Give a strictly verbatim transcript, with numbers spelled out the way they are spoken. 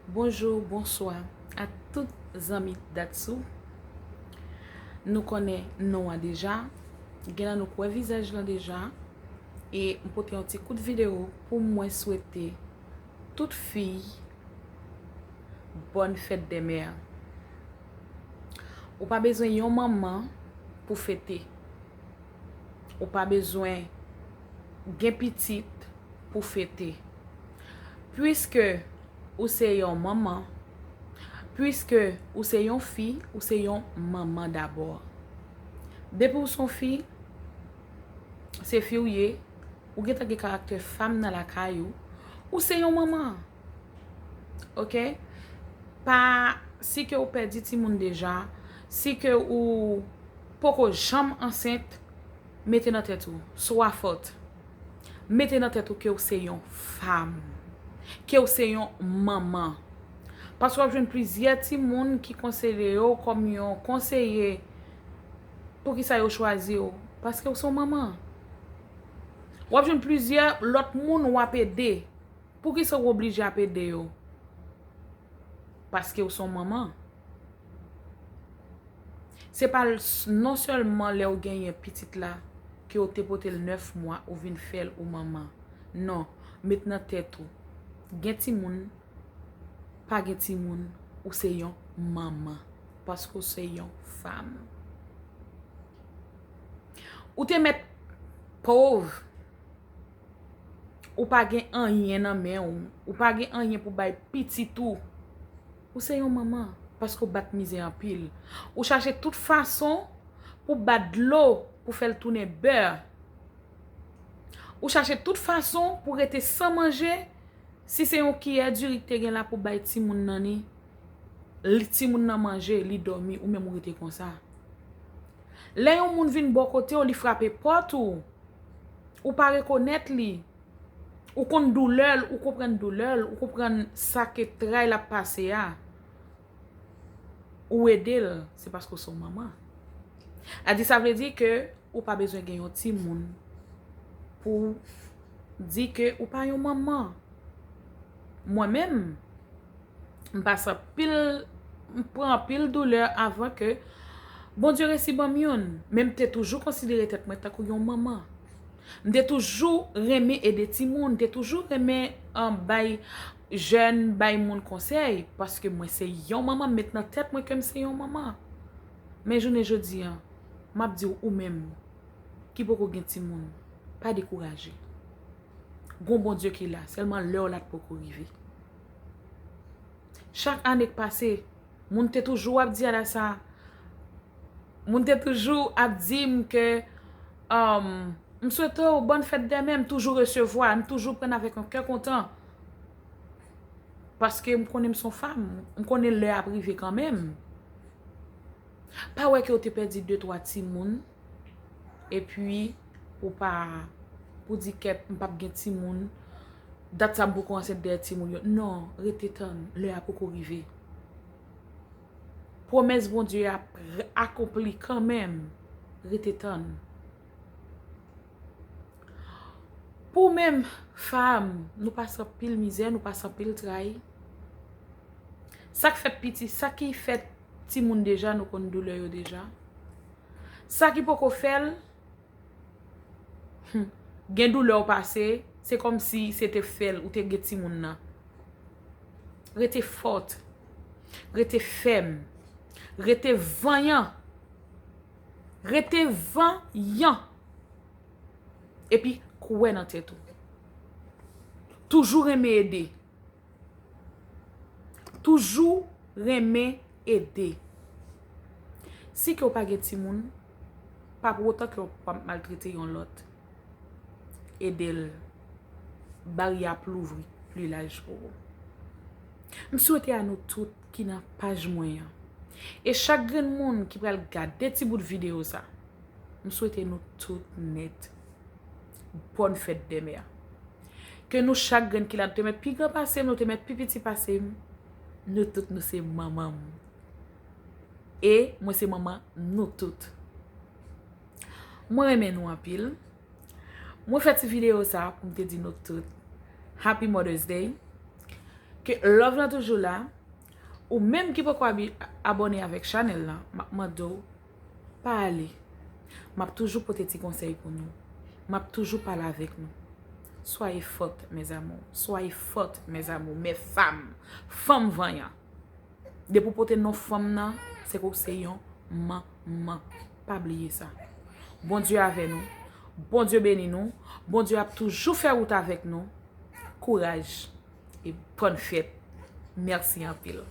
Bonjou, bonswa a tout zanmi Datsou. Nou konnen non an deja, gen nan nou k wè vizaj lan deja, e m pote yon ti kout videyo pou mwen swete tout fi bòn fèt dè mè. Ou pa bezwen yon manman pou fete. Ou pa bezwen gen pitit pou fete. Puiske ou se yon manman, puiske ou se yon fi, ou se yon manman dabò. Depi ou se yon fi, se fi ou ye, ou gentan gen karaktè fanm nan lakay ou, ou se yon manman. Oke? Pa, si ke ou pèdi timoun deja, si ke ou poko janm ansent, mete nan tèt ou, swa fòt. Mete nan tèt ou ke ou se yon fanm, ke ou se yon manman. Paske w ap jwenn plizyè timoun ki konsidere w kòm yon konseye. Poukisa yo chwazi w? Paske ou se yon manman. W ap jwenn plizyè lòt moun w ap ede. Poukisa w oblije ap ede yo? Paske ou se yon manman. Se pa l s-, non sèlman lè w genyen pitit la, ke w te pote l nèf mwa, ou vin fè l ou manman. Non, met nan tèt ou. Gen timoun, pa gen timoun, ou se yon manman. Paske w se yon fanm. Ou te mèt pòv. Ou pa gen anyen nan men w. Ou pa gen anyen pou bay pitit ou. Ou se yon manman, paske w bat mizè anpil. Ou chache tout fason pou bat dlo pou fè l tounen bè. Ou chache tout fason pou rete san manje. Si se yon kiyè diri k te gen la pou bay timoun nan ni, li, timoun nan manje, li dòmi, ou menm ou rete konsa. Lè yon moun vin bò kote w, li frape pòt ou, ou pa rekonèt li, ou konn doulè l, ou konprann doulè l, ou konprann sa ke tray l ap pase a, ou ede l, se paske w se yon manman. A di, sa vle di ke ou pa bezwen gen yon timoun pou di ke ou pa yon manman. Mwen menm, m pase anpil, m pran anpil doulè avan ke Bondye resi ban m youn, men m te toujou konsidere tèt mwen tankou yon manman. M te toujou renmen ede timoun, m te toujou renmen, um, bay jèn, bay moun konsèy, paske mwen se yon manman, m met nan tèt mwen ke m se yon manman. Men jounen jodi a, m ap di w, ou menm ki poko gen timoun, pa dekouraje. Gon Bondye ki la, sèlman lè w la t poko rive. Chak ane k pase, moun te toujou ap di Adassa, moun te toujou ap di m ke, um, m swete w bòn fèt dè mè, m toujou resevwa, m toujou pran avèk yon kè kontan. Paske m konnen m se yon fanm, m konnen lè ap rive kanmenm. Pa wè ke w te pèdi de twa timoun, epi ou pa, pou di kèt, m p ap gen timoun, dat sa m poko ansent dèyè timoun yo. Non, rete tann, lè a poko rive. Pwomès Bondye a ap akonpli kanmenm, rete tann. Pou menm fanm, nou pase anpil mizè, nou pase anpil tray. Sa k fèt piti, sa ki fèt timoun deja, nou konn doulè yo deja. Sa ki poko fè l, hmm, gen doulè w pase, se kòmsi se te fè l, ou te gen timoun nan. Rete fòt, rete fèm, rete vanyan, rete vanyan. Epi kwè nan tèt ou. Toujou renmen ede. Toujou renmen ede. Si ke w pa gen timoun, pa pou otan ke w ap maltrete yon lòt. Ede l. Baryè ap louvri pli laj pou ou. M swete a nou tout ki nan paj mwen an, e chak grenn moun ki pral gade ti bout videyo sa, m swete nou tout nèt bòn fèt dè mè. Ke nou chak grenn ki la, nou te mèt pi gran pase m, nou te mèt pi piti pase m, nou tout nou se manman m. E mwen se manman nou tout. Mwen renmen nou anpil. Mwen fè ti videyo sa pou m te di nou tout Happy Mother's Day. Ke love lan toujou la. Ou menm ki poko abi- abòne avèk chanèl lan, m ap mande w pa ale. M ap toujou pote ti konsèy pou nou. M ap toujou pale avèk nou. Soyez fortes, mes amours. Soyez fortes, mes amours. Mes femmes. Fanm vanyan. Depi w pote non fanm nan, se ke w se yon manman. Pa bliye sa. Bondye avè nou. Bondye beni nou. Bondye ap toujou fè wout avèk nou. Kouraj e bòn fèt. Mèsi anpil.